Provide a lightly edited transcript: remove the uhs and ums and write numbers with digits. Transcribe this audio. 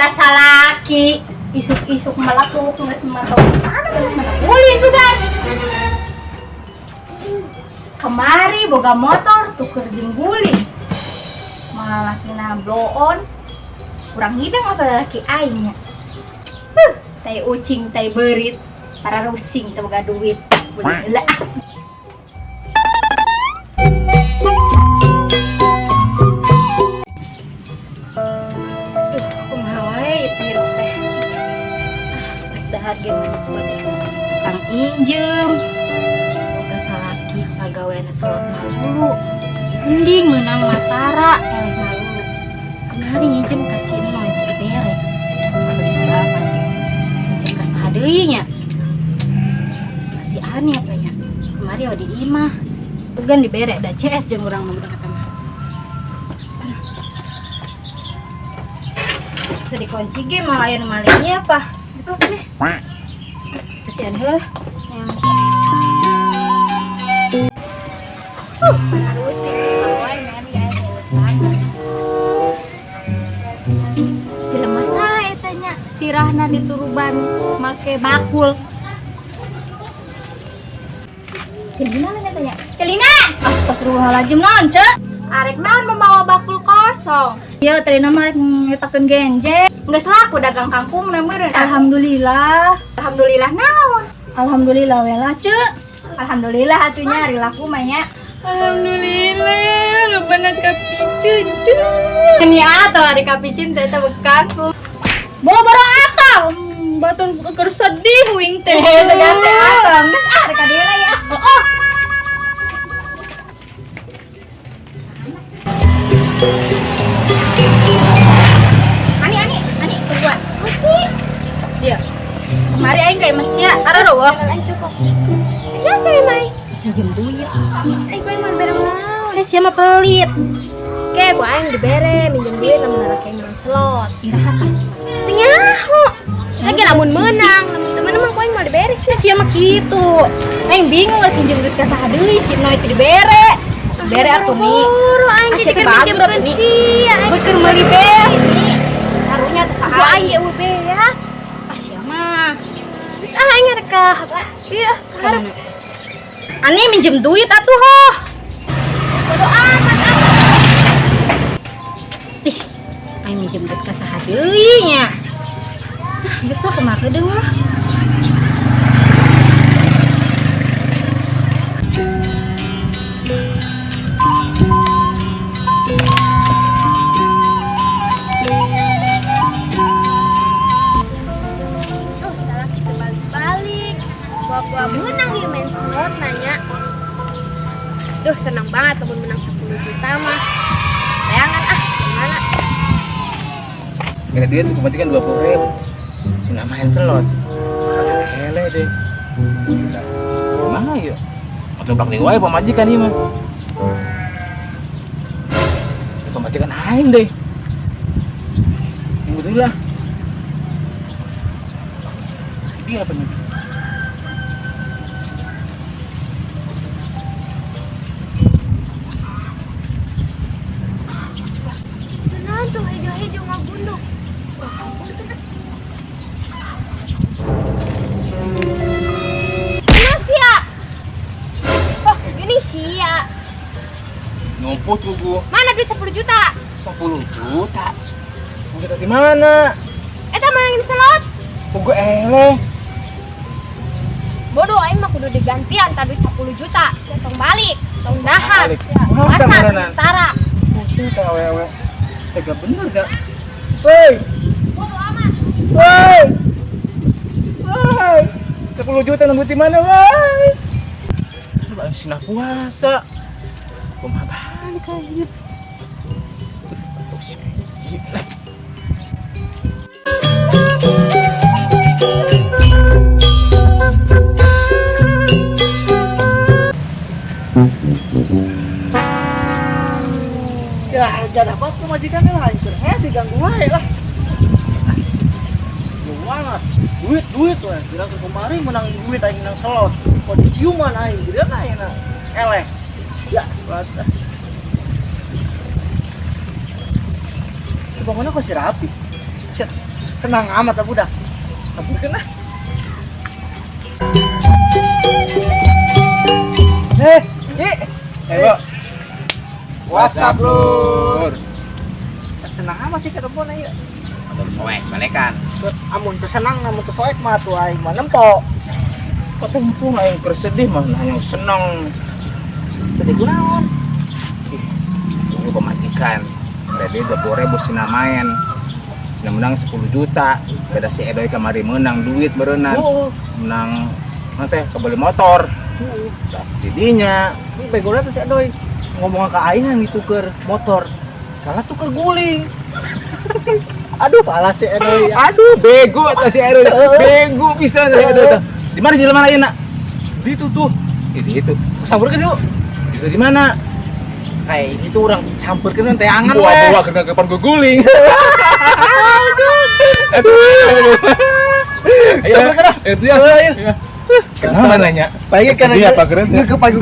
Eta salaki isuk-isuk meletuk geus mata mana uli sugan. Kemari boga motor tuker jeung guli. Malah lakina bloon. Kurang hidung apa laki aing nya. Huh, tai ucing tai beurit, para rusing teu boga duit. Boleh lah. Kumaha wae ieu teh hirup teh. Ah, rek dahar ge kang injem. Boga salaki pagaweana slot malulu. Mending meunang matara eleh malulu. Kemari nginjem ka si Noy teu dibere. Beli banget. Nginjem ka saha deui nya? Ka si Ani apa nya? Kemari di imah. Ugan dibere da CS jeung urang mah budak eta mah. Teu dikunci ge malah aya nu malingnya apa? Besok nih. Ka si Ani heula lah. Jelema saha eta nya sirahna dituruban make bakul. Celina mana tanya? Celina! Astagfirullahaladzim naon, Cek? Arek naon membawa bakul kosong? Ieu tadi mah arek ngetakeun genje. Geus laku dagang kangkung na meureun. Alhamdulillah. Alhamdulillah naon? Alhamdulillah we lah, Cek. Alhamdulillah atunya ari laku mah nya. Alhamdulillah, bener kapicun cuy. Ini atau hari kapicin teh teh kangkung. Boro-boro atau batur keur sedih wing teh. Tegas teh atau geus ah rek ka dieu lah ya. Oh, oh. Ani ani ani tungguan. Dia. Kemari aing ka imah sia. Areueuh. Aing cukup. Siapa saya mai? Minjem duit. Aing kowe mah bareng naon? Eh sia mah pelit. Ke, ku aing dibere minjem duit lamun lalaki menang slot. Iraha tah. Teu nyaho. Lagi lamun menang, lamun teu menang mah ku aing moal dibere Sia sia mah kitu. Aing bingung rek minjem duit ka saha deui si Noy teu dibere. Bere atuh ni. Boro aing Ah, jadi sia keur teh minjem bager atuh, Ni. sia. Aing Beukeun meuli beas ni. Karunya tuh ka ku aing. aing eueuh beas. Ah sia mah. Terus ah aing rek ka apa? Iya, harap. Ani minjem duit atuh hoh. Bodo amat ah. Ih, aing minjem duit ka saha deui nya. Ah, geus lah kumaha deui lah. Tuh, salah kita balik-balik. Gua menang dia main slot nanya. Duh, senang banget temen menang 10 juta mah. Bayangan ah, gimana? Gak ada duit, kepentingan 20.000. Cina main slot. Hele deh. Gimana ya? Mau coba deh wae pamajikan ieu mah. Pamajikan aing deh. Tunggu dulu lah. Ini apa nih? Tenang tuh hijau-hijau ngagunduk. Mana sia? Oh, ini sia. Ngumpul tuh gua. Mana duit 10 juta? 10 juta. 10 juta di mana? Eta main slot. Gua eleh. Bodoh aing mah kudu digantian tadi 10 juta. Tong balik, tong nahan. Balik. Puasa Masa beneran? sementara. Pusing teh awewe. Tega bener gak? Woi. Bodoh amat. Woi. Woi. 10 juta nunggu di mana, woi? Coba sinah puasa. Kumaha balik anjir. Ya, jangan apa pemajikan lah, hancur. Diganggu wae lah. Gimana? Duit, duit lah. Kira ke kemarin menang duit aing menang slot. Kok diciuman aing, kira kan enak. Eleh. Ya, bata. Bangunnya kok si rapi. Set. Senang amat aku dah. Sampeurkeun ah. Eh, Ki. Ayo. What's up, Lur? Senang amat sih ketemu na ieu. Atau soek balekan. Amun teu senang, amun teu soek mah tuh aing mah nempo. Ketemu aing keur sedih mah nanya seneng. Sedih kunaon? Ih, tunggu pamajikan. Ready 20 ribu sina main. Yang menang 10 juta. Beda si Edoy kamari menang duit berenang. Oh, Menang nanti kebeli motor. Dah, jadinya ini begona tuh si Edoy ngomong ke aing gitu keur motor. Kalah tuker guling. Aduh, kalah si Edoy. Aduh, bego tuh si Edoy. Bego bisa si Edoy tuh. Di mana jelema ayeuna? Di itu tuh. Itu itu. Sampeurkeun yuk. Itu di mana? Kayak ini tuh orang sampeurkeun teangan Gua we. bawa kena kapan gua guling. Aduh. Ayo, Sampeurkeun ah. itu ya. Ayo. Kenapa nanya? Baiknya karena Sedih apa keren? Nggak kepagu.